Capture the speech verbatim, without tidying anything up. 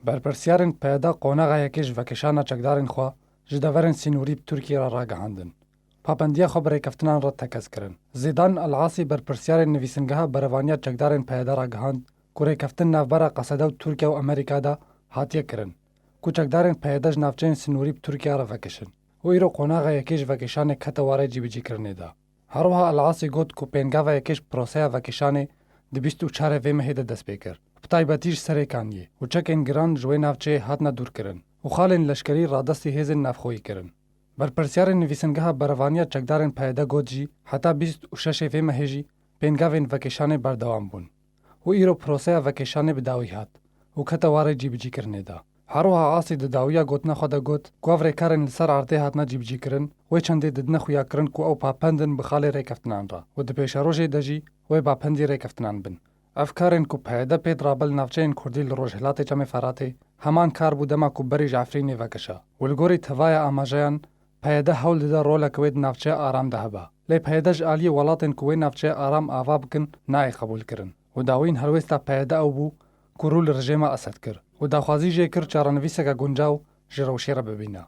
Berpirsyarên P Y D qonaxa yekê ji vekişana çekdarên xwe ji deverên sînorî bi Tirkiyê re ragihandin. Papendiya xwe bi rêkeftinan re tekez kirin. Zêdan El Asî, berpirsyarê nivîsingeha berevaniya çekdarên P Y D ragihand ku rêkeftin navbera Qesede û Tirkiye û Amerîka de hatiye kirin ku çekdarên P Y D ji navçeyên sînorî bi Tirkiye re vekişin û îro qonaxa yekê ji vekişanê kete warê cîbicîkirinê de. Her wiha El Asî got ku pêngava yekê ji proseya vekişanê di bîst û çarê vê mehê de dest pê kir, bi taybetî ji Serêkaniyê û çekên giran ji wê navçeyê hatine dûrkirin û xalên leşkerî radestî hêzên navxweyî kirin. Berpirsyarê nivîsingeha berevaniya çekdarên P Y D got jî heta bîst û şeş ê vê mehê jî pêngavên vekişanê berdewam bûn û îro proseya vekişanê bi dawî hat û kete warê cîbicîkirinê de. Her wiha Asî di dawiya gotina xwe de got ku ev rêkarên li ser erdê hatine cîbicîkirin, wê çendê didine xuyakirin ku ew papend in bi xalê rêkeftinan re û di pêşerojê de jî wê papendî rêkeftinan bin. Ev karên ku P Y D pê dirabe li navçeyên Kurdî li rojhilatê Çemê Feratê heman kar bû dema ku berî ji Efrînê vekişa û li gorî tevaya amajeyan P Y D hewl dide roleke wê di navçeya aram de hebe. Lê P Y D ji aliyê welatên ku wê navçeya aram ava bikin nayê qebûlkirin û dawiyên helwêsta P Y D ew bû ku rû li rejêma Esed kir û daxwazî jê kir çarenivîseke guncaw ji rewşê re bibîne.